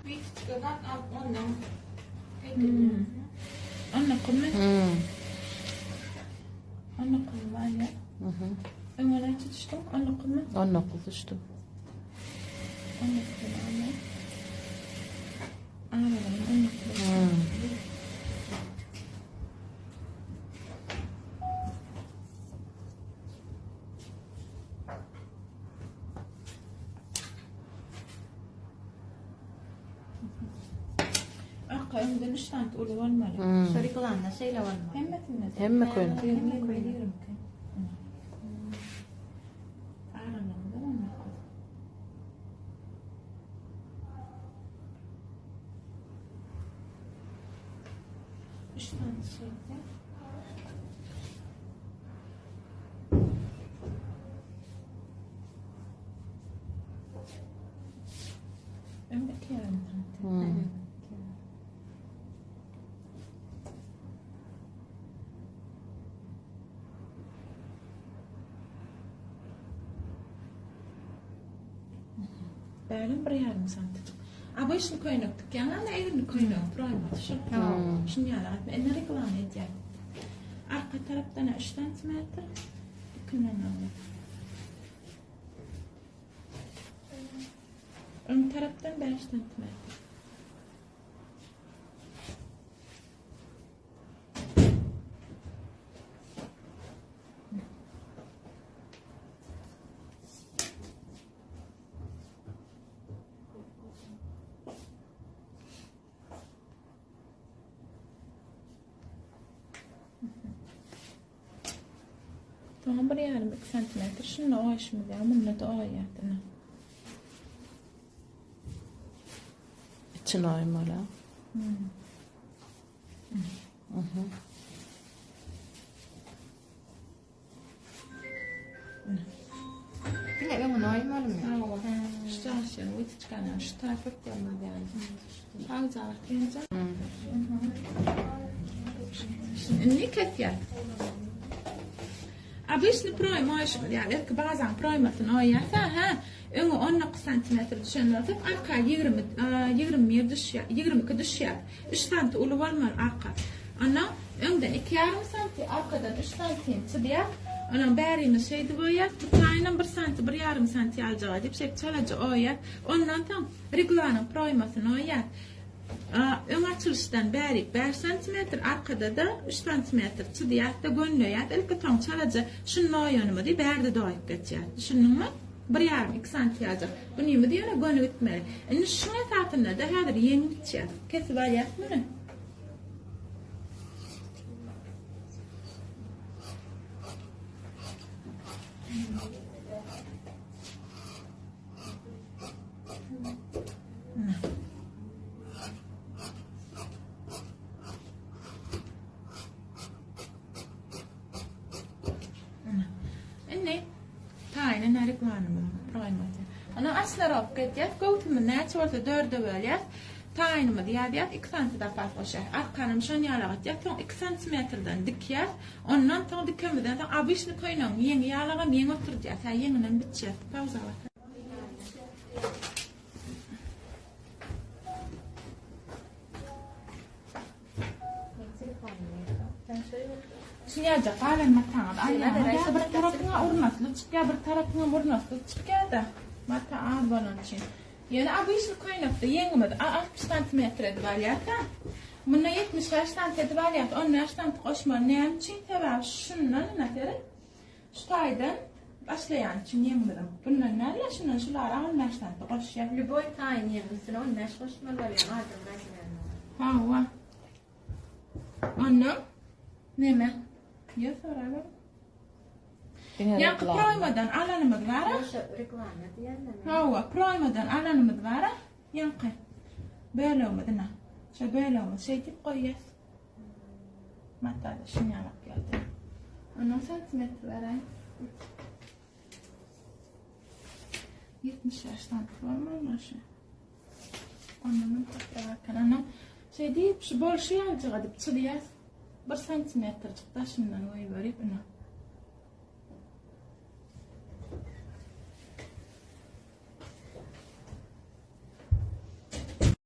Witçka zat alyp ondan getirdim. Onda kime? Hmm. Onda kime var ya? Mhm. Öňe näçe düşdün? Onda kime? 19 düşdüm. Onda kime var ya? Aralarım onda kime? Hmm. Arka öňden 3 santim uly bolmaly. Hmm. Şu reklanda şeýle bolmaly. Hemmesinde. de. Hemme köýnek. Hemme köýnek. 22. Aralarında 19. Üç tane şeydi. Öndeki yarım santim. Hmm. Bärim bir yarım santim. Обычный köýnek tikýän, ana egni köýnek proýmasy şu. Hmm. Şuny ýaly atma. Indi reklama edýär. Arka tarapdan 3 santimetr, ikinden alýar. Ön tarapdan 5 santimetr. Soňra bir ýarym 2 santimetr. Şunda oýuşymyz ýa, munda da oýýar. İçine oymalı. Hmm. Mhm. Diňe öňüni oýmalymy? Hawa. Şu çarşyň witi çykanýan şu tarapy görmez ýaly. Sagja bakynca. Indi kesýär. Обычный proýma oýuşymyz ýaly. Ilki bazan proýmasyny oýýarsa, ha, öňe 19 santimetr düşen bolsa, arka 20 21 düşýär, 22 düşýär. 3 santi uly bolmaly arka. Ondan öňden 2,5 santi, arkadan 3 santim çyzýar. Ondan bärimiz şeýdip oýýar. Bu taýynam 1 santi, 1,5 santi aljaga diýip şeýdip çalaja oýýar. Ondan soň reglanyň proýmasyny oýýar. Öň açylyşdan bärik 5 santimetr, arkada-da 3 santimetr çyzýar-da gönleýär. Ilki soň çalaja şuny oýanymyzy bärde doýup geçýär. Düşündiňmi? 1,5-2 santi ýaljak. Bunymyzy ýöne göni gitmeli. Indi şuň esasynda-da häzir ýeň biçýär. Kesip alýas muny. Indi taýyny nariklanymyz proýmasy. Ana açlaryp ketýär. Göwsümiz näçe bolsa 4-e bölýär. Taýynymyzy ýazýar, 2 santi zapas goşýar. Arkanam şon ýaly atýar. Soň 2 santimetrden dikýär. Ondan soň dikemizden soň обычный köýnegiň ýeňi ýalagam ýeň oturdýar. Tä ýeňinden biçýär. Pauza basar. Şuny ýaljak galan mataňyzy alýaňyz. Bir tarapyňa urnasly çykýar, bir tarapyňa urnasly çykýar-da. Mata az bolan üçin. Ýöne обычный köýnekde ýeňimiz 60 santimetr edip alýar-da. Munda 75 santi edip alýar. 15 santi goşmaly. Näme üçin? Sebäbi şundan ine seret. Şu taýdan başlaýan üçin ýeňimiziň. Bundan näle şundan şulara 15 santi goşýar. Lüboý taýyn ýeň üstüne 15 goşmaly bolýar adam razmerine. Hawa. Ondan neme? Ýa soraber. Diňe Ýa reklama. proýmadan alanymyz bar. Şu reklama diýenler. Hawa, proýmadan alanymyz bar. Ýaňky bölegimiz ina. Şu bölegimizi şeýdip goýýas. Matada şuny ýalak geldi. Ondan santimetr beräý. 75 santim bolmaly şu. Ondan hem köpräk eken. Ondan şey diýip şu bolşy ýalyjyk edip çyzýas. 1 santimetrjik daşyndan goýberip ina.